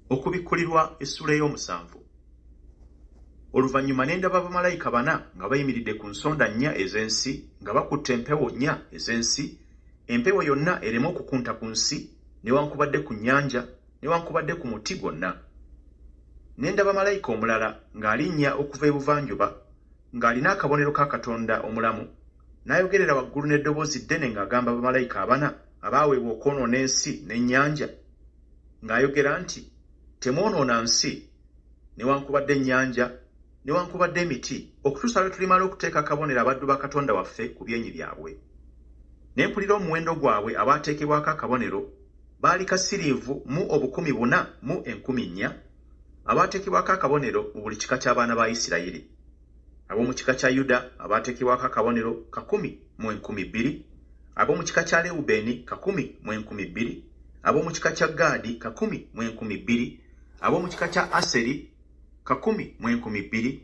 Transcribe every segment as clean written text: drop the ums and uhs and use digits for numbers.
Okubikkulirwa essuula ey'omusanvu. Oluvannyuma ne ndaba bamalayika bana nga bayimiridde ku nsonda nnya ez'ensi, nga bakutte empewo nnya ez'ensi, empewo yonna ereme okukunta ku nsi, newankubadde ku nnyanja, newankubadde ku muti gwonna. Ne ndaba malayika omulala ng'alinnya okuva ebuvanjuba, ng'alina akabonero ka Katonda omulamu, n'ayogerera waggulu n'eddoboozi ddene ng'agamba bamalayika abana abaaweebwa okwonoona ensi n'ennyanja, ng'ayogera nti, Temwonoona nsi, newankubadde ennyanja, newankubadde emiti, okutuusa lwe tulimala okuteeka akabonero abaddu ba Katonda waffe ku byenyi byabwe. Ne mpulira omuwendo gwabwe abaateekebwako akabonero, baali kasiriivu mu 4,000, abaateekebwako akabonero mu buli kika ky'abaana ba Isirayiri. Ab'omu kika kya Yuda abaateekebwako akabonero kakumi mu 2,000, ab'omu kika kya Lewubeeni kakumi mu 2,000, ab'omu kika kya Gaadi kakumi mu 2,000, ab'omu kika kya Aseri kakumi mu 2,000,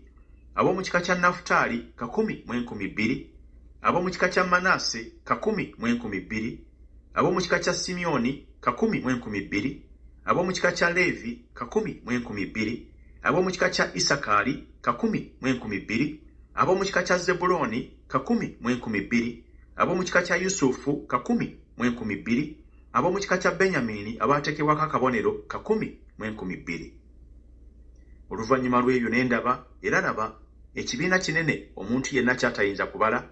ab'omu kika kya Nafutaali kakumi mu 2,000, ab'omu kika kya Manaase kakumi mu 2,000, ab'omu kika kya Simyoni kakumi mu 2,000, ab'omu kika kya Leevi kakumi mu 2,000, ab'omu kika kya Isakaali kakumi mu 2,000, ab'omu kika kya Zebbulooni kakumi mu 2,000, ab'omu kika kya Yusufu kakumi mu 2,000, ab'omu kika kya Benyamini abaateekebwako akabonero kakumi mu 2,000. Oluvannyuma lw'ebyo ne ndaba, era laba, ekibiina kinene omuntu yenna ky'atayinza kubala,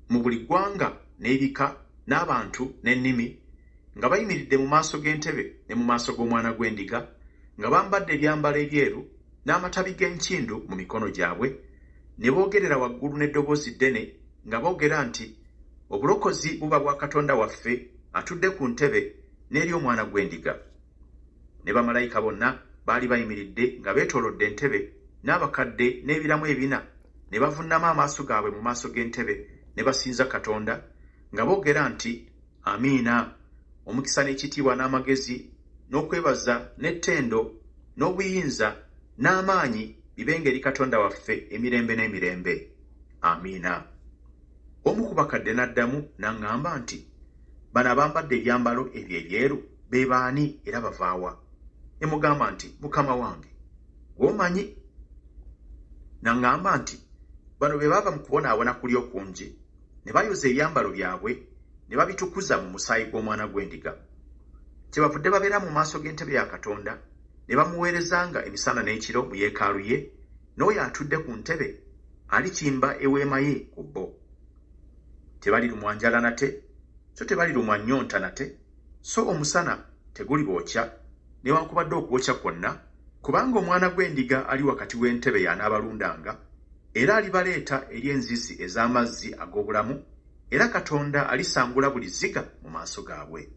mu buli ggwanga n'ebika n'abantu n'ennimi, nga bayimiridde mu maaso g'entebe ne mu maaso g'Omwana gw'Endiga, nga bambadde ebyambalo ebyeru n'amatabi g'enkindu mu mikono gyabwe, ne boogerera waggulu n'eddoboozi ddene nga boogera nti, Obulokozi buba bwa Katonda waffe atudde ku ntebe n'eri Omwana gw'Endiga. Ne bamalayika bonna baali bayimiridde nga beetoolodde entebe n'abakadde n'ebiramu ebina, ne bavunnama amaaso gaabwe mu maaso g'entebe ne basinza Katonda, nga boogera nti, Amiina! Omukisa n'ekitiibwa n'amagezi n'okwebaza n'ettendo n'obuyinza n'amaanyi bibenga eri Katonda waffe emirembe n'emirembe. Amiina. Omu ku bakadde n'addamu n'aŋŋamba nti, Bano abambadde ebyambalo ebyo ebyeru be baani era bava wa? Ne mugamba nti, Mukama wange, ggwe omanyi. N'aŋŋamba nti, Bano be baava mu kubonaabona kuli okungi, ne bayoza ebyambalo byabwe ne babitukuza mu musaayi gw'Omwana gw'Endiga. Kyebavudde babeera mu maaso g'entebe ya Katonda, ne bamuweerezanga emisana n'ekiro mu yeekaalu ye, n'oyo atudde ku ntebe alitimba eweema ye ku bo. Tebalirumwa njala nate, so tebalirumwa nnyonta nate, so omusana tegulibookya, newankubadde okwokya kwonna, kubanga Omwana gw'Endiga ali wakati w'entebe y'anaabalundanga, era alibaleeta eri enzizi ez'amazzi ag'obulamu, era Katonda alisangula buli zziga mu maaso gaabwe.